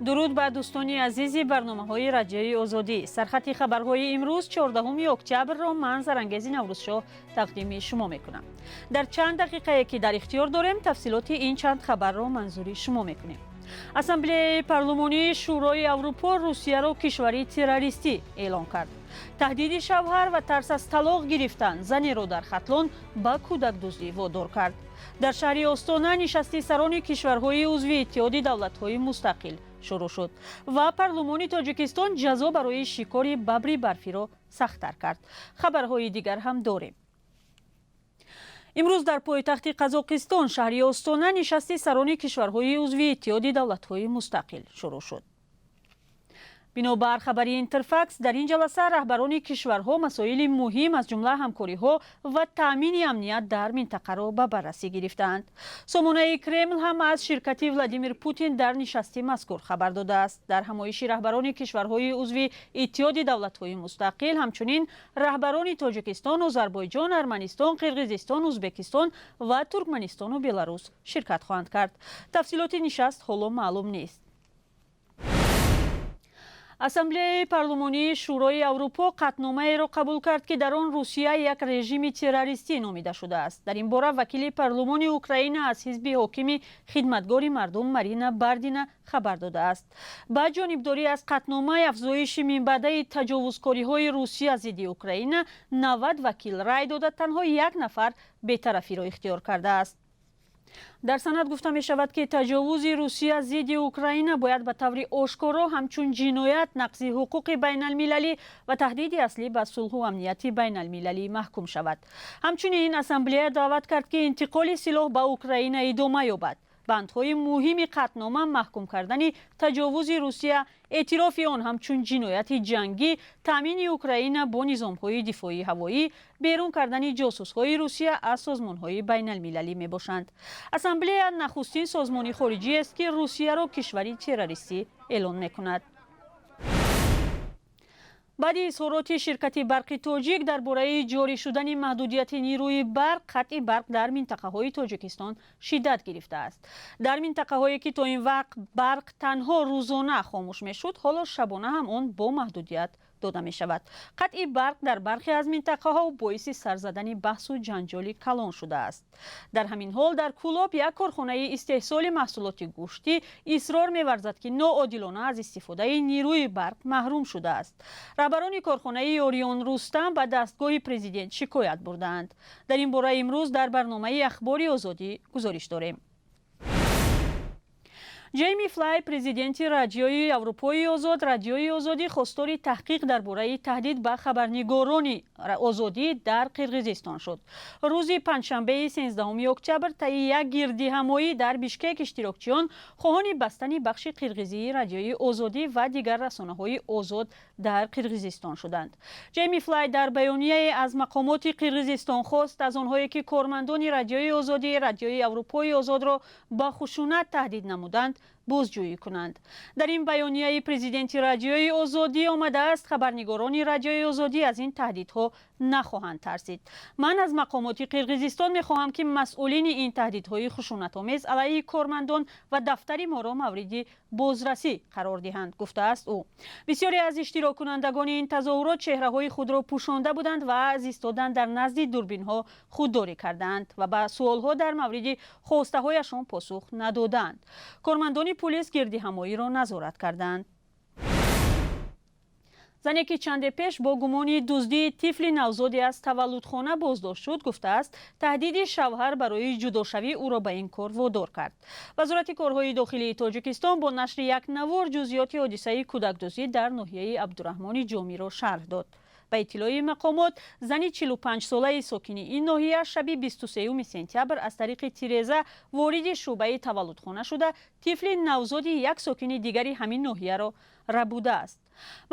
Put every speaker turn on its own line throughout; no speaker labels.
Дуруд ба дӯстони азизи барномаҳои Радиои Озодӣ. Сархати хабарҳои имрӯз, 14 октябрро, ман, Зарангези Наврӯзшоҳ, тақдими шумо мекунам. Дар чанд дақиқае, ки дар ихтиёр дорем, тафсилоти ин чанд хабарро манзури шумо мекунем. Ассамблеяи парлумонии Шӯрои Аврупо Русияро кишвари террористӣ эълон кард. Таҳдиди шавҳар ва тарс аз талоқ гирифтан занеро дар Хатлон ба кӯдакдуздӣ водор кард. Дар шаҳри Остона нишасти сарони кишварҳои узви Иттиҳоди Давлатҳои Мустақил шурӯъ шуд ва парлумони Тоҷикистон ҷазо барои шикори бабри барфиро сахттар кард. Хабарҳои дигар ҳам дорем. Имрӯз дар пойтахти Қазоқистон, шаҳри Остона, нишасти сарони кишварҳои узви Иттиҳоди Давлатҳои Мустақил шурӯъ шуд. Бинобар хабари Интерфакс, дар ин ҷаласа раҳбарони кишварҳо масоили муҳим, аз ҷумла ҳамкориҳо ва таъмини амният дар минтақаро ба баррасӣ гирифтаанд. Сомонаи Кремл ҳам аз ширкати Владимир Путин дар нишасти мазкур хабар додааст. Дар ҳамоиши раҳбарони кишварҳои узви Иттиҳоди Давлатҳои Мустақил ҳамчунин раҳбарони Тоҷикистон, Озарбойҷон, Арманистон, Қирғизистон, Ӯзбекистон ва Туркманистону Беларус ширкат хоҳанд кард. Тафсилоти нишаст ҳоло маълум нест. Ассамблеяи парлумонии Шӯрои Аврупо қатъномаеро қабул кард, ки дар он Русия як режими террористӣ номида шудааст. Дар ин бора вакили парлумони Украина аз ҳизби ҳокими Хидматгори мардум Марина Бардина хабар додааст. Ба ҷонибдорӣ аз қатъномаи афзоиши минбаъдаи таҷовузкориҳои Русия зидди Украина 90 вакил рай дода, танҳо як нафар бетарафиро ихтиёр кардааст. Дар санад гуфта мешавад, ки таҷовузи Русия зидди Украина бояд ба таври ошкоро ҳамчун ҷиноят, нақзи ҳуқуқи байналмилалӣ ва таҳдиди аслӣ ба сулҳу амнияти байналмилалӣ маҳкум шавад. Ҳамчунин ассамблея даъват кард, ки интиқоли силоҳ ба Украина идома ёбад. Бандҳои муҳими қатънома маҳкум кардани таҷовузи Русия, эътирофи он ҳамчун ҷинояти ҷангӣ, таъмини Украина бо низомҳои дифоии ҳавоӣ, берун кардани ҷосусҳои Русия аз созмонҳои байналмилалӣ мебошанд. Ассамблея нахустин созмони хориҷиест, ки Русияро кишвари террористӣ эълон мекунад. Баъди изҳороти ширкати Барқи Тоҷик дар бораи ҷорӣ шудани маҳдудияти нерӯи барқ, қатъи барқ дар минтақаҳои Тоҷикистон шиддат гирифтааст. Дар минтақаҳое, ки то ин вақт барқ танҳо рӯзона хомӯш мешуд, ҳоло шабона ҳам он бо маҳдудият дода мешавад. Қатъи барқ дар бархе аз минтақаҳо боиси сар задани баҳсу ҷанҷоли калон шудааст. Дар ҳамин ҳол, дар Кӯлоб як корхонаи истеҳсоли маҳсулоти гӯштӣ исрор меварзад, ки ноодилона аз истифодаи нерӯи барқ маҳрум шудааст. Раҳбарони корхонаи Орион Рустам ба дастгоҳи президент шикоят бурдаанд. Дар ин бора имрӯз дар барномаи Ахбори Озодӣ гузориш дорем. Ҷейми Флай, президенти Радиои Аврупои Озод, Радиои Озодӣ, хостори таҳқиқ дар бораи таҳдид ба хабарнигорони озодӣ дар Қирғизистон шуд. Рӯзи панҷшанбеи 13 октябр таи як гирдиҳамоӣ дар Бишкек иштирокчиён хоҳони бастани бахши қирғизии Радиои Озодӣ ва дигар расонаҳои озод дар Қирғизистон шуданд. Ҷейми Флай дар баёнияе аз мақомоти Қирғизистон хост, аз онҳое, ки кормандони Радиои Озодӣ, Радиои Аврупои Озодро ба хушунат таҳдид намуданд, бозҷӯӣ кунанд. Дар ин баёнияи президенти Радиои Озодӣ омадааст: хабарнигорони Радиои Озодӣ аз ин таҳдидҳо нахоҳанд тарсид. Ман аз мақомоти Қирғизистон мехоҳам, ки масъулини ин таҳдидҳои хушунатомез алайҳи кормандон ва дафтари моро мавриди бозрасӣ қарор диҳанд, гуфтааст ӯ. Бисёре аз иштироккунандагони ин тазоҳурот чеҳраҳои худро пӯшонда буданд ва аз истодан дар назди дурбинҳо худдорӣ кардаанд ва ба суолҳо дар мавриди хостаҳояшон посух надодаанд. Кормандони пулис гирдиҳамоиро назорат карданд. Зане, ки чанде пеш бо гумони дуздии тифли навзоде аз таваллудхона боздошт шуд, гуфтааст, таҳдиди шавҳар барои ҷудошавӣ ӯро ба ин кор водор кард. Вазорати корҳои дохилии Тоҷикистон бо нашри як навор ҷузъиёти ҳодисаи кӯдакдуздӣ дар ноҳияи Абдураҳмони Ҷомиро шарҳ дод. Ба иттилои мақомот, зани 45-солаи сокини ин ноҳия шаби 23 сентябр аз тариқи тиреза вориди шӯъбаи таваллудхона шуда, тифли навзоди як сокини дигари ҳамин ноҳияро рабудааст.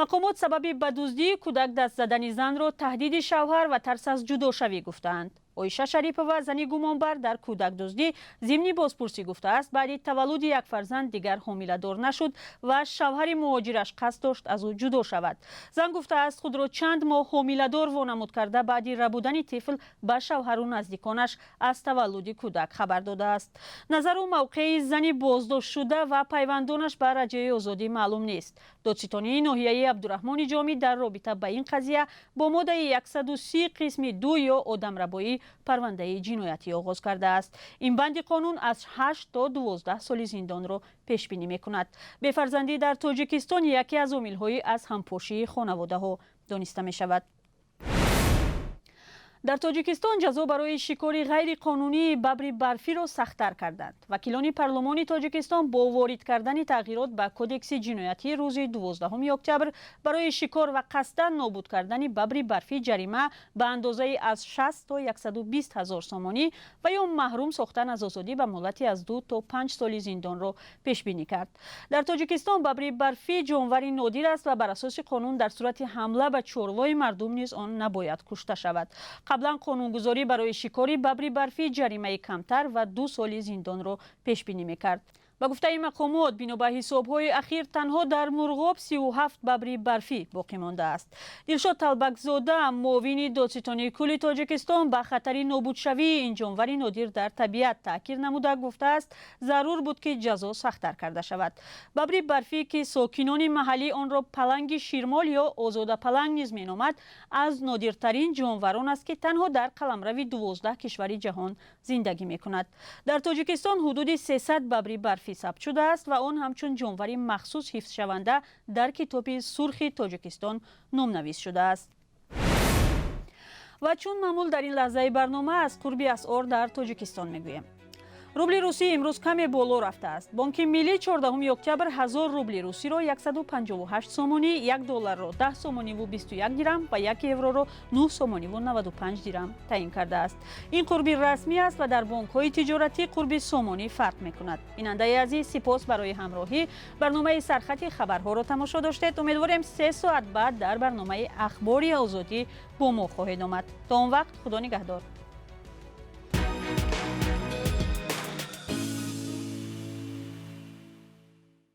Мақомот сабаби ба дуздии кӯдак даст задани занро таҳдиди шавҳар ва тарс аз ҷудошавӣ гуфтаанд. Оиша Шарипова, зани гумонбар дар кӯдакдуздӣ, зимни бозпурсӣ гуфтааст, баъди таваллуди як фарзанд дигар ҳомиладор нашуд ва шавҳари муҳоҷираш қасд дошт аз ӯ ҷудо шавад. Зан гуфтааст, худро чанд моҳ ҳомиладор вонамуд карда, баъди рабудани тифл ба шавҳару наздиконаш аз таваллуди кӯдак хабар додааст. Назару мавқеи зани боздоштшуда ва пайвандонаш ба Радиои Озодӣ маълум нест. Додситонии ноҳияи Абдураҳмони Ҷомӣ дар робита ба ин қазия бо моддаи 130 қисми 2 ё одамрабоӣ парвандаи ҷиноятӣ оғоз кардааст. Ин банди қонун аз 8 то 12 соли зиндонро пешбинӣ мекунад. Бефарзандӣ дар Тоҷикистон яке аз омилҳои аз ҳампошии хонаводаҳо дониста мешавад. Дар Тоҷикистон ҷазо барои шикори ғайриқонунии бабри барфиро сахттар карданд. Вакилони парлумони Тоҷикистон бо ворид кардани тағйирот ба Кодекси ҷиноятӣ рӯзи 12 октябр барои шикор ва қасдан нобуд кардани бабри барфӣ ҷарима ба андозаи аз 60 то 120 ҳазор сомонӣ ва ё маҳрум сохтан аз озодӣ ба муҳлати аз 2 то 5 соли зиндонро пешбинӣ кард. Дар Тоҷикистон бабри барфӣ ҷонвари нодир аст ва бар асоси қонун дар сурати ҳамла ба чорвои мардум низ он набояд кушта шавад. Қаблан қонунгузорӣ барои шикори бабри барфӣ ҷаримаи камтар ва 2 соли зиндонро пешбинӣ мекард. Ба гуфтаи мақомот, бино ба ҳисобҳои ахир, танҳо дар Мурғоб 37 бабри барфӣ боқӣ мондааст. Дилшод Талбакзода, муовини додситонии кулли Тоҷикистон, ба хатари нобудшавии ин ҷонвари нодир дар табиат таъкид намуда, гуфтааст, зарур буд, ки ҷазо сахттар карда шавад. Бабри барфӣ, ки сокинони маҳаллӣ онро паланги ширмол ё озодапаланг низ меномад, аз нодиртарин ҷонварон аст, ки танҳо дар қаламрави 12 кишвари ҷаҳон зиндагӣ мекунад. Дар Тоҷикистон ҳудуди 300 бабри барфӣ сабт шудааст ва он ҳамчун ҷонвари махсус ҳифзшаванда дар Китоби сурхи Тоҷикистон номнавис шудааст. Ва чун маъмул, дар ин лаҳзаи барнома аз қурби асъор дар Тоҷикистон мегӯем. Рубли русӣ имрӯз каме боло рафтааст. Бонки миллӣ 14 октябр 1000 рубли русиро 158 сомонӣ, 1 долларро 10 сомониву 21 дирам ва 1 евроро 9 сомониву 95 дирам таъин кардааст. Ин қурби расмӣ аст ва дар бонкҳои тиҷоратӣ қурби сомонӣ фарқ мекунад. Бинандаи азиз, сипос барои ҳамроҳӣ. Барномаи Сархати хабарҳоро тамошо доштед. Умедворем, 3 соат баъд дар барномаи Ахбори Озодӣ бо мо хоҳед омад. То он вақт, Худо нигаҳдор.